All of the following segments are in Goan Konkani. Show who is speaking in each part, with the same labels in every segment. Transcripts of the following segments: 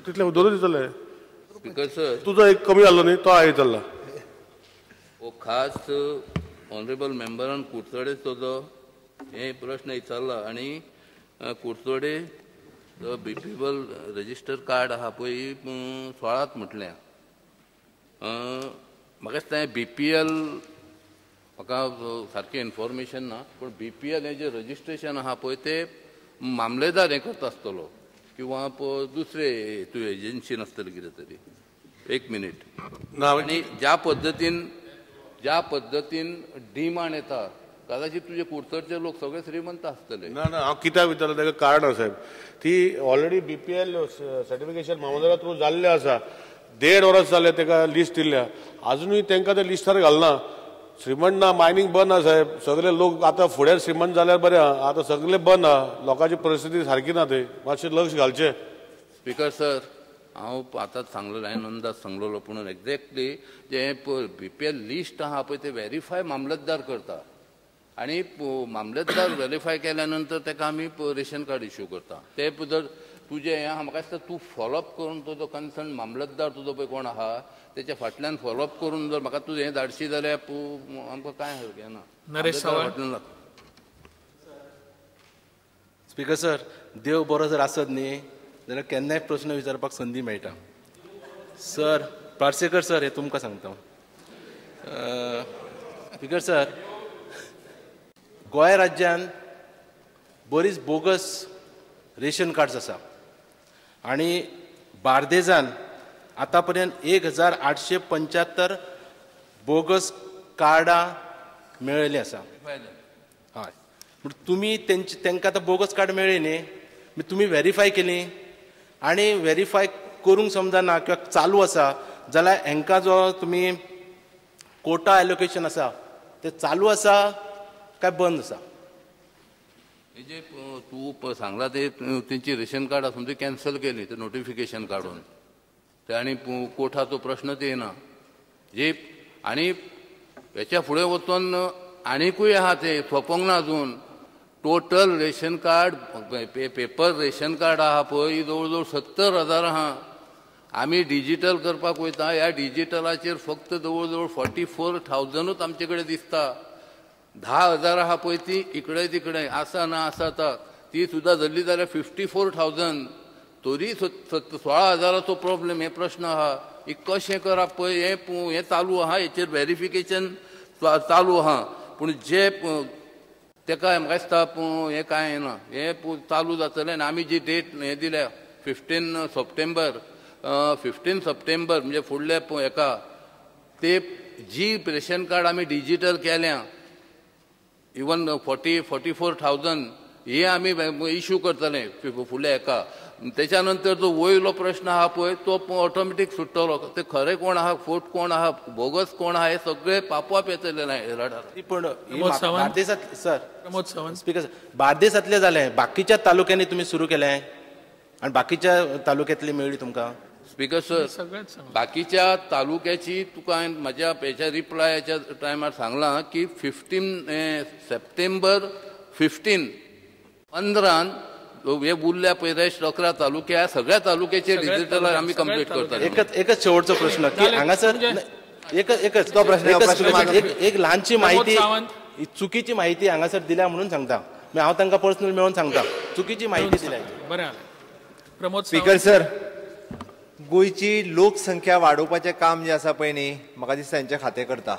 Speaker 1: तितले दोनूच दितले.
Speaker 2: स्पीकर सर,
Speaker 1: तुजो एक कमी जाल्लो न्ही, तो हांवें विचारला.
Speaker 2: हो खास ऑनरेबल मेंबरान कुडचडे जो हे प्रश्न विचारला आनी कुडचडे बीपीएल रजिस्टर कार्ड आहा पळय 16 म्हटलें. म्हाका दिसता बीपीएल म्हाका सारकें इन्फॉर्मेशन ना, पूण बीपीएल हें जें रजिस्ट्रेशन आहा पळय तें मामलेदार हें करता आसतलो किंवा दुसरे हेतू एजन्सी नासतली कितें तरी. एक मिनीट. आनी ज्या पद्दतीन डिमांड येता कदाचित तुजे कुडचडचे लोक सगळे श्रीमंत आसतले.
Speaker 1: ना ना, हांव कित्याक विचारलें ताका कारण आसा साहेब, ती ऑलरेडी बीपीएल सर्टिफिकेशन मामलेदारा थ्रू जाल्लें आसा. 1.5 वर्स जालें ताका लिस्ट दिल्ल्या, आजुनूय तांकां ते लिस्टार घालना. श्रीमंत ना, मायनींग बंद आसा साहेब, सगळे लोक आतां फुडें श्रीमंत जाल्यार बरें आहा, आतां सगळे बंद आहा, लोकांची परिस्थिती सारकी ना, थंय मातशें लक्ष घालचें.
Speaker 2: स्पीकर सर, हांव आतांच सांगलेलो, हांवें अंदाज सांगलेलो, पूण एक्झॅक्टली जें बीपीएल लिस्ट आहा पळय तें व्हेरीफाय मामलतदार करता आनी मामलतदार व्हेरीफाय केल्या नंतर ताका आमी रेशन कार्ड इश्यू करता. ते जर तुजें हें आहा म्हाका दिसता तूं फॉलोअप करून तुजो कन्सर्न मामलतदार तुजो पळय कोण आहा तेच्या फाटल्यान फॉलोअप करून जर म्हाका तुजें हें धाडशी जाल्यार आमकां कांय हरकत ना.
Speaker 3: नरेश सावंत.
Speaker 4: स्पीकर सर, देव बरो जर आसत न्ही जाल्यार केन्नाय प्रश्न विचारपाक संदी मेळटा. सर, पार्सेकर सर, हे तुमकां सांगता. स्पीकर सर, गोंय राज्यान बरीच बोगस रेशन कार्ड्स आसा आनी बार्देजान आतां पर्यंत 1875 बोगस कार्डां मेळिल्लीं आसा. हय, पूण तुमी तेंकां आतां बोगस कार्ड मेळ्ळी न्ही, तुमी व्हेरीफाय केली आनी व्हेरीफाय करूंक समजा ना किंवा चालू आसा जाल्यार हेंकां जो तुमी कोटा एलोकेशन आसा ते चालू आसा काय बंद आसा?
Speaker 2: हे जे तूं सांगला ते तेंची रेशन कार्ड आसून ती कॅन्सल केली ते नोटिफिकेशन काडून ते आनी कोठाचो प्रश्नच येना. जे आनी हेच्या फुडें वचून आनीकूय आहा ते सोंपोंक ना अजून. Total ration card paper ration card आहा पळय जवळ जवळ 70,000 आहा. आमी डिजिटल करपाक वयता, ह्या डिजिटलाचेर फक्त जवळ जवळ 44,000 आमचे कडेन दिसता. 10,000 आहा पळय ती इकडे तिकडे आसा ना आसा ती सुद्दां धरली जाल्यार 54,000, तरी 16,000चो प्रॉब्लेम. हे प्रश्न आहा हे कशें करप पळय, हें चालू आहा, हेचेर व्हेरिफिकेशन चालू आहा. पूण जे तेका म्हाका दिसता हें कांय ना, हें चालू जातलें. आनी आमी जी डेट हें दिल्या 15 सप्टेंबर, 15 सप्टेंबर म्हणजे फुडल्या हेका ते जी रेशन कार्ड आमी डिजिटल केल्या इवन 44,000 हे आमी इश्यू करतले फुडल्या हेका. तेच्या नंतर जो वयलो प्रश्न आहा पळय तो ऑटोमॅटीक सुट्टलो. ते खरें कोण आहा, फोट कोण आहा, बोगस कोण आहा, हे सगळे पापोआप येतले रडार.
Speaker 4: पण बार्देसांत sir, Pramod Sawant speaker sir, बार्देसांतलें जालें, बाकीच्या तालुक्यांनी तुमी सुरू केलें आनी बाकीच्या तालुक्यांतली मेळ्ळी तुमकां?
Speaker 2: स्पीकर सर, बाकीच्या तालुक्याची तुका हांवें म्हाज्या हेच्या रिप्लायाच्या टायमार सांगलां की 15 सप्टेंबर 15 हे उरल्या पळय रेस्ट 11 तालुक्या सगळ्या तालुक्याचे डिजिटल आमी कंप्लीट करता.
Speaker 4: एकच शेवटचो प्रश्न की हांगासर एकच तो प्रश्न, एक ल्हानशी माहिती, चुकीची माहिती हांगासर दिल्या म्हणून सांगता, हांव तांकां पर्सनल मेळून सांगता, चुकीची माहिती दिल्या.
Speaker 3: बरें, प्रमोद.
Speaker 5: स्पीकर सर, गोंयची लोकसंख्या वाडोवपाचें काम जें आसा पळय न्ही, म्हाका दिसता हेंचें खातें करता.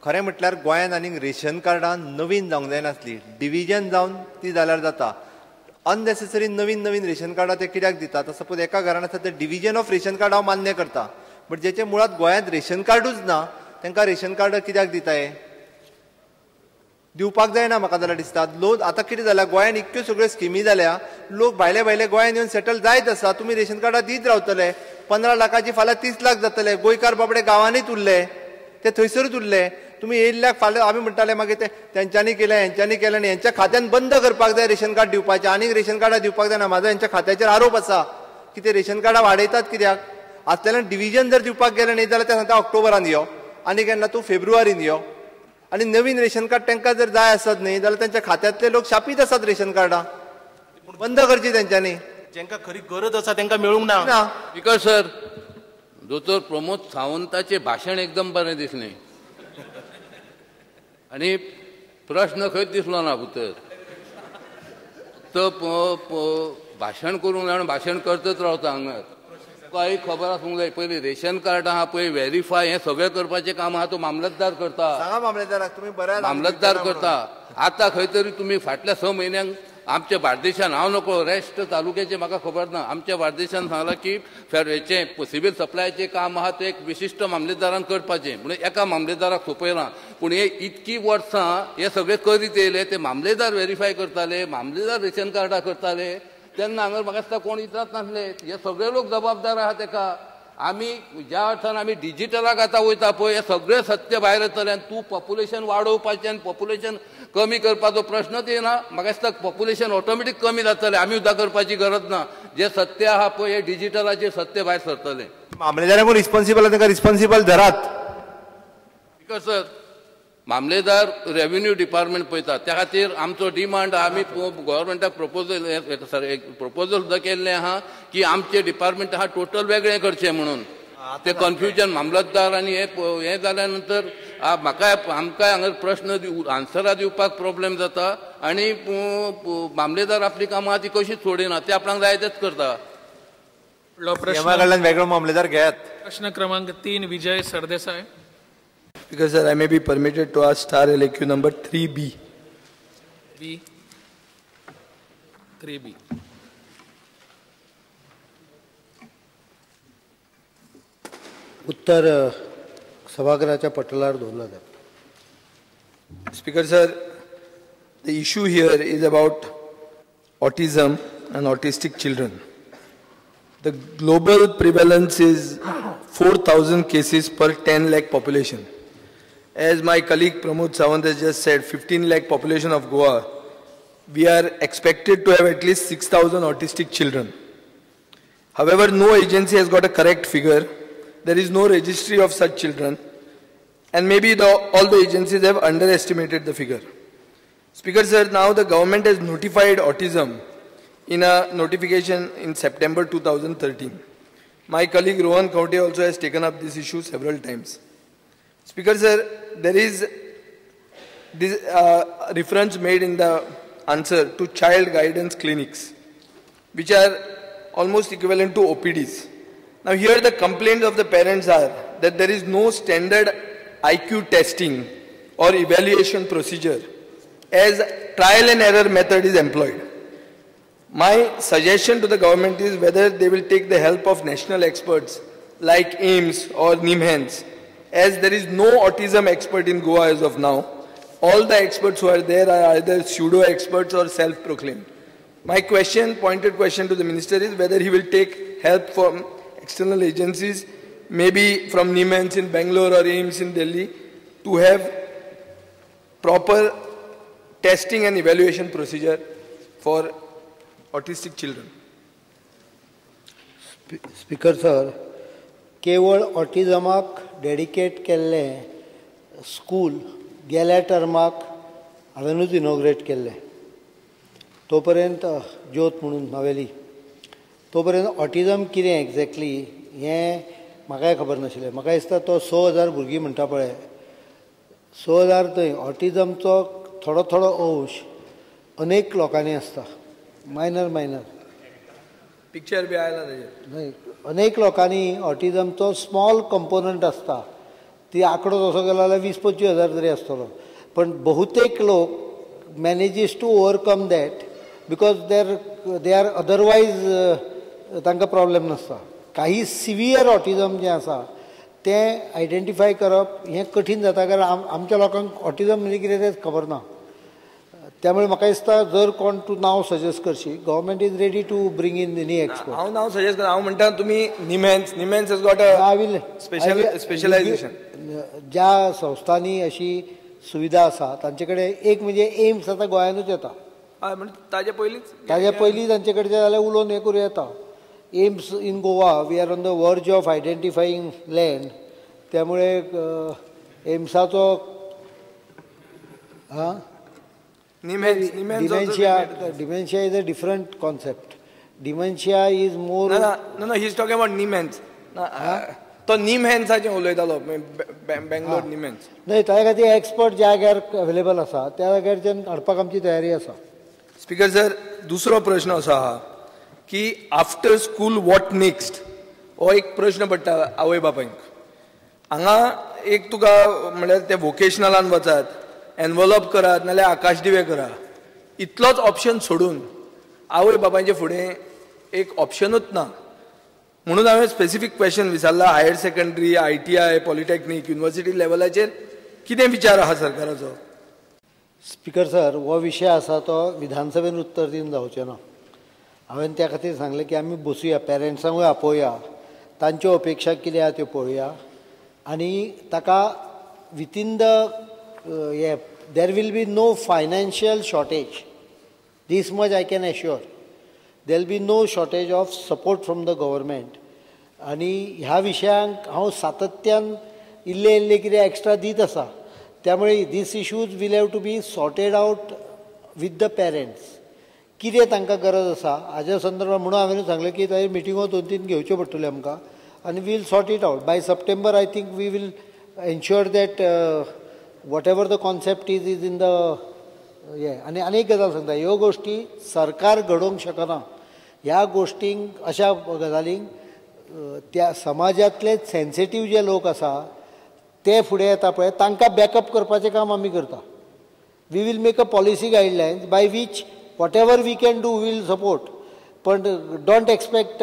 Speaker 5: खरें म्हटल्यार गोंयांत आनीक रेशन कार्डां नवीन जावंक जायनासली, डिविजन जावन ती जाल्यार जाता. अननेसेसरी नवीन नवीन रेशन कार्डां ते कित्याक दितात? सपोज एका घरान आसा ते डिविजन ऑफ रेशन कार्ड हांव मान्य करता, बट जेचे मुळांत गोंयांत रेशन कार्डूच ना तांकां रेशन कार्ड कित्याक दिताय? दिवपाक जायना म्हाका जाल्यार दिसता. लोक आतां कितें जाल्या, गोंयांत इतक्यो सगळ्यो स्किमी जाल्या, लोक भायले भायले गोंयांत येवन सेटल जायत आसा. तुमी रेशन कार्डां दीत रावतले, 15 लाखाची फाल्यां 30 लाख जातले. गोंयकार बाबडे गांवांनीच उरले, ते थंयसरूच उरले. तुमी येयल्ल्याक फाल्यां आमी म्हणटाले मागीर ते तेंच्यांनी केलें, हेंच्यांनी केलें, आनी हेंच्या खात्यान बंद करपाक जाय रेशन कार्ड दिवपाचें, आनीक रेशन कार्डां दिवपाक जायना. म्हाजो हेंच्या खात्याचेर आरोप आसा की ते रेशन कार्डां वाडयतात कित्याक? आसलेल्यान डिविजन जर दिवपाक गेलें न्ही जाल्यार ते सांगता ऑक्टोबरान यो, आनी केन्ना तूं फेब्रुवारीन यो. आनी नवीन रेशन कार्ड तांकां जर जाय आसत न्ही जाल्यार तेंच्या खात्यांतले लोक शापीत आसात रेशन कार्डां बंद करची तेंच्यांनी.
Speaker 4: जेंका खरी गरज आसा तांकां मेळूंक ना.
Speaker 2: स्पीकर सर, दोतोर प्रमोद सावंताचें भाशण एकदम बरें दिसलें आनी प्रश्न खंयच दिसलो ना भितर. तो भाशण करूंक जाणा, भाशण करतच रावता हांगा. तुका एक खबर आसूंक जाय, पयलीं रेशन कार्ड आहा पळय व्हेरीफाय हें सगळें करपाचें काम आहा तो मामलतदार करता.
Speaker 5: सांगा मामलेदाराक तुमी बऱ्या
Speaker 2: मामलतदार करता. आतां खंय तरी तुमी फाटल्या 6 म्हयन्यांक आमच्या बार्देशान, हांव नको रेस्ट तालुक्याचें म्हाका खबर ना, आमच्या बार्देशान सांगलां की हेचें सिवील सप्लायाचें काम आहा तें एक विशिश्ट मामलेदारान करपाचें म्हणून एका मामलेदाराक सोंपयलां. पूण हे इतकी वर्सां हे सगळे करीत येयले, ते मामलेदार व्हेरीफाय करताले, मामलेदार रेशन कार्डां करताले, तेन्ना हांगा म्हाका दिसता कोण विचारत नासले. हे सगळे लोक जबाबदार आहा तेका. आमी ज्या अर्थान आमी डिजिटलाक आतां वयता पळय, हे सगळें सत्य भायर येतलें आनी तूं पॉप्युलेशन वाडोवपाचें आनी पॉप्युलेशन कमी करपाचो प्रश्नच येना. म्हाका दिसता पॉप्युलेशन ऑटोमॅटीक कमी जातलें, आमी सुद्दां करपाची गरज ना. जें सत्य आहा पळय हें डिजिटलाचेर सत्य भायर सरतलें.
Speaker 5: मामलेदारांकूय रिस्पॉन्सिबल, तांकां रिस्पॉन्सिबल धरात.
Speaker 2: सर, मामलेदार रेव्हेन्यू डिपार्टमेंट पळयता, त्या खातीर आमचो डिमांड आमी गव्हर्मेंटाक प्रपोजल सुद्दां केल्लें आहा की आमचें डिपार्टमेंट आहा टोटल वेगळें करचें म्हणून. ते कन्फ्युजन मामलतदार आनी हें जाल्या नंतर म्हाका आमकां हांगा प्रश्न आन्सरां दिवपाक प्रॉब्लेम जाता आनी मामलेदार आपली कामां ती कशीच सोडिना, ते आपणाक जाय तेच करता.
Speaker 5: वेगळो मामलेदार घेयात.
Speaker 3: प्रश्न क्रमांक 3, Vijay Sardesai.
Speaker 6: Because sir, I may be permitted to ask star LAQ number 3B.
Speaker 3: B. 3B.
Speaker 7: उत्तर सभागृहाच्या पटलार दवरला जाता.
Speaker 6: Speaker sir, the issue here is about autism and autistic children. The global prevalence is 4,000 cases per 10 lakh population. As my colleague Pramod Sawant has just said, 15 lakh population of Goa, we are expected to have at least 6,000 autistic children. However, no agency has got a correct figure. There is no registry of such children. And maybe all the agencies have underestimated the figure. Speaker sir, now the government has notified autism in a notification in September 2013. My colleague Rohan Khaunte also has taken up this issue several times. Speaker sir, there is this reference made in the answer to child guidance clinics, which are almost equivalent to OPDs. Now here the complaints of the parents are that there is no standard IQ testing or evaluation procedure, as trial and error method is employed. My suggestion to the government is whether they will take the help of national experts like AIIMS or NIMHANS, as there is no autism expert in Goa as of now. All the experts who are there are either pseudo-experts or self-proclaimed. My question, pointed question to the minister is whether he will take help from external agencies, maybe from NIMHANS in Bangalore or AIIMS in Delhi, to have proper testing and evaluation procedure for autistic children.
Speaker 7: Speaker sir, केवळ ऑटिजमाक डेडिकेट केल्लें स्कूल गेल्या टर्माक हांवेनूच इनॉग्रेट केल्लें. तो पर्यंत ज्योत म्हणून नावेली, तो पर्यंत ऑटिजम कितें एक्झॅक्टली हें म्हाकाय खबर नाशिल्लें. म्हाका दिसता तो 6,000 भुरगीं म्हणटा पळय, 6,000 थंय ऑटिजमचो थोडो थोडो अंश अनेक लोकांनी आसता, मायनर मायनर
Speaker 6: पिक्चर बी आयला ताजेर
Speaker 7: न्हय, अनेक लोकांनी ऑटिजमचो स्मॉल कंपोनंट आसता. ती आंकडो तसो गेलो जाल्यार 20-25 हजार तरी आसतलो, पण बहुतेक लोक manages to overcome that because they are otherwise तांकां प्रॉब्लेम नासता. काही सिवियर ऑटिजम जें आसा तें आयडेंटिफाय करप हें कठीण जाता, कारण आमच्या लोकांक ऑटिजम म्हणजे कितें तें खबर ना. त्यामुळे म्हाका दिसता जर कोण तूं नांव suggest करशी, government is ready to bring in any expert.
Speaker 6: हांव नांव सजेस्ट करना, हांव म्हणटा तुमी NIMHANS, NIMHANS has got a specialisation.
Speaker 7: ज्या संस्थांनी अशी सुविधा आसा तांचे कडेन एक म्हणजे एम्स आतां गोंयानूच येता,
Speaker 6: ताजे पयलींच
Speaker 7: ताजे पयलीं तांचे कडेन जाल्यार उलोवन हें करूं येता. AIIMS in Goa, we are on the verge of identifying land, त्यामुळे एम्साचो हां dementia is a different concept. Dementia is more.
Speaker 6: No, he is talking about NIMHANS. तो निमहॅन्साचें उलयतालो, बेंगलोर निमहॅन्स.
Speaker 7: न्हय, ताजे खातीर एक्सपर्ट ज्या जाग्यार अवेलेबल आसा त्या जाग्यारच्यान हाडपाक आमची तयारी आसा.
Speaker 6: स्पीकर सर, दुसरो प्रश्न असो आहा की आफ्टर स्कूल what next हो एक प्रश्न पडटा आवय बापायक. हांगा एक तुका म्हणल्यार ते वोकेशनलान वचात, एनवलप करात, नाल्यार आकाशदिवे करा, इतलोच ऑप्शन सोडून आवय बापायचे फुडें एक ऑप्शनूच ना. म्हणून हांवें स्पेसिफीक क्वेश्चन विचारला, higher secondary, ITI, polytechnic, university लेवलाचेर कितें विचार आहा सरकाराचो?
Speaker 7: स्पीकर सर, हो विशय आसा तो विधानसभेन उत्तर दिवन जावचें ना. हांवें त्या खातीर सांगलें की आमी बसुया, पेरंट्सांकूय आपोवया, तांच्यो अपेक्षा कितें आहा त्यो पळोवया आनी ताका within the hey there will be no financial shortage, this much I can assure. There will be no shortage of support from the government. आनी ह्या विशयांक हांव सातत्यान इल्लें इल्लें कितें एक्स्ट्रा दीत आसा. त्यामुळे these issues will have to be sorted out with the parents. कितें तांकां गरज आसा हाज्या संदर्भात म्हणून हांवें सांगलें की ताजेर मिटिंगो 2-3 घेवच्यो पडटल्यो आमकां आनी we'll sort it out by September. I think we will ensure that whatever the concept is is in the हे. आनी आनी एक गजाल सांगता, ह्यो गोश्टी सरकार घडोवंक शकना. ह्या गोश्टींक, अशा गजालींक त्या समाजांतले सेन्सिटीव जे लोक आसा ते फुडें येता पळय, तांकां बॅकअप करपाचें काम आमी करता. We will make a policy guidelines by which whatever we can do will support. पण don't expect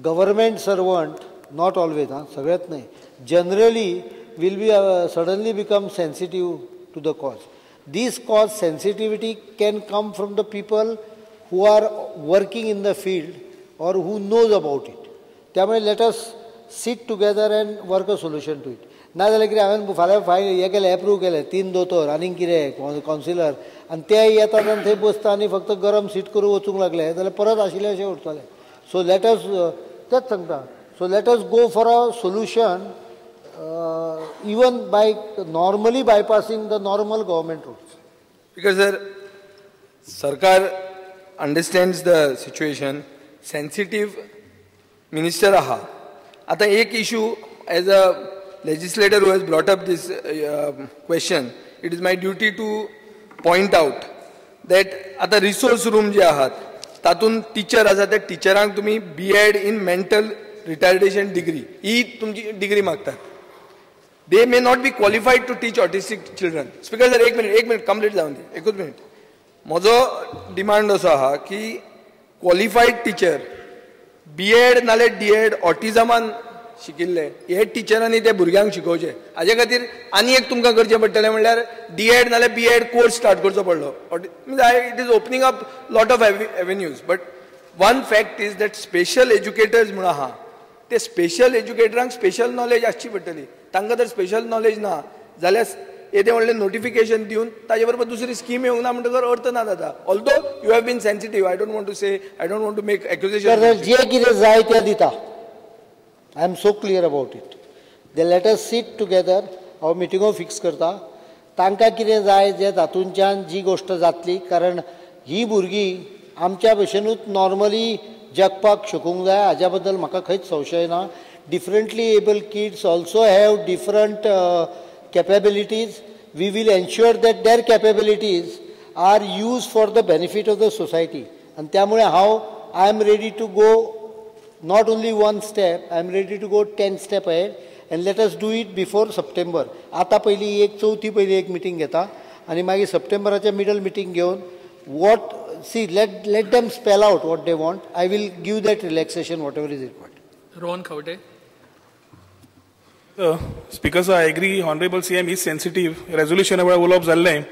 Speaker 7: government servant, not always, हां, सगळेच न्हय, generally will be suddenly become sensitive to the cause. This cause sensitivity can come from the people who are working in the field or who knows about it. त्यामुळे let us sit together and work a solution to it. ना जाल्यार कितें, हांवें फाल्यां फायल हें केलें, एप्रूव केलें, 3 दोतोर आनीक कितें कावन्सिलर, आनी ते येतात आनी थंय बसता आनी फक्त गरम सीट करून वचूंक लागले जाल्यार परत आशिल्ले अशें उरतलें. सो let us, तेंच सांगता, so let us go for a solution even by normally bypassing the normal government rules.
Speaker 6: Because sir, sarkar understands the situation, sensitive minister aha. Ata ek issue, as a legislator who has brought up this question, it is my duty to point out that ata resource room je ahat, tatun teacher asa, त्या टिचरांक तुमी B.Ed in mental retardation degree, ही तुमची डिग्री मागतात. They may not be qualified to teach autistic children. Speaker sir, एक मिनिट कंप्लीट जावन दी, एकूच मिनिट. म्हजो डिमांड असो आहा की क्वॉलिफायड टिचर, B.Ed नाल्यार D.Ed ऑटिजमान शिकिल्ले हे टिचरांनी ते भुरग्यांक शिकोवचे. हाजे खातीर आनी एक तुमकां करचें पडटलें म्हणल्यार D.Ed नाल्यार B.Ed course start करचो पडलो. It is opening up lot of avenues. But one fact is that special educators म्हणून आहा, ते स्पेशल एज्युकेटरांक स्पेशल नॉलेज आसची पडटली. तांकां जर स्पेशल नॉलेज ना जाल्यार येदें व्हडलें नोटिफिकेशन दिवन ताजे बरोबर दुसरी स्कीम येवंक ना म्हणटकर अर्थ ना जाता. Although you have been sensitive, I don't want to say, I don't want to make accusation.
Speaker 7: जे कितें जाय तें दिता. I am so clear about it. They let us sit together, हांव मिटिंगो फिक्स करता, तांकां कितें जाय जें तातूंतल्यान जी गोश्ट जातली, कारण ही भुरगीं आमच्या भशेनूच नॉर्मली जगपाक शकूंक जाय, हाज्या बद्दल म्हाका खंयच संशय ना. Differently able kids also have different capabilities. We will ensure that their capabilities are used for the benefit of the society. आनी त्यामुळे हांव I am ready to go not only one step, I am ready to go 10 step ahead and let us do it before September. आतां पयली एक चवथी पयली एक मिटींग घेता आनी मागीर सप्टेंबराच्या मिडल मिटींग घेवन what see let them spell out what they want. I will give that relaxation whatever is required.
Speaker 3: Rohan Khaunte.
Speaker 8: Speaker sir, I agree honourable CM is sensitive. रेजोल्युशना वेळार उलोवप जाल्लें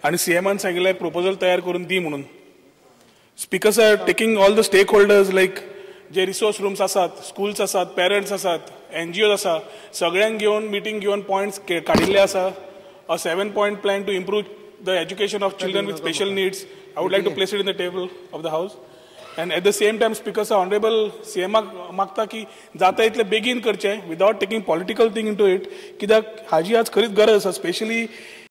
Speaker 8: आनी सीएमान सांगिल्लें प्रपोजल तयार करून दी म्हणून. Speaker sir, taking all the stakeholders like J resource rooms आसात, स्कूल्स आसात, पेरंट्स आसात, एनजीओज आसा, सगळ्यांक घेवन मिटींग घेवन पॉयंट्स काडिल्ले आसा. A 7-point plan to improve the education of children with special needs. I would like to place it in the table of the house. And at the same time, Speaker sir, honourable सीएमाक मागता की जाता इतले बेगीन करचें without taking political thing into it, कित्याक हाजी आज खरीच गरज आसा. स्पेशली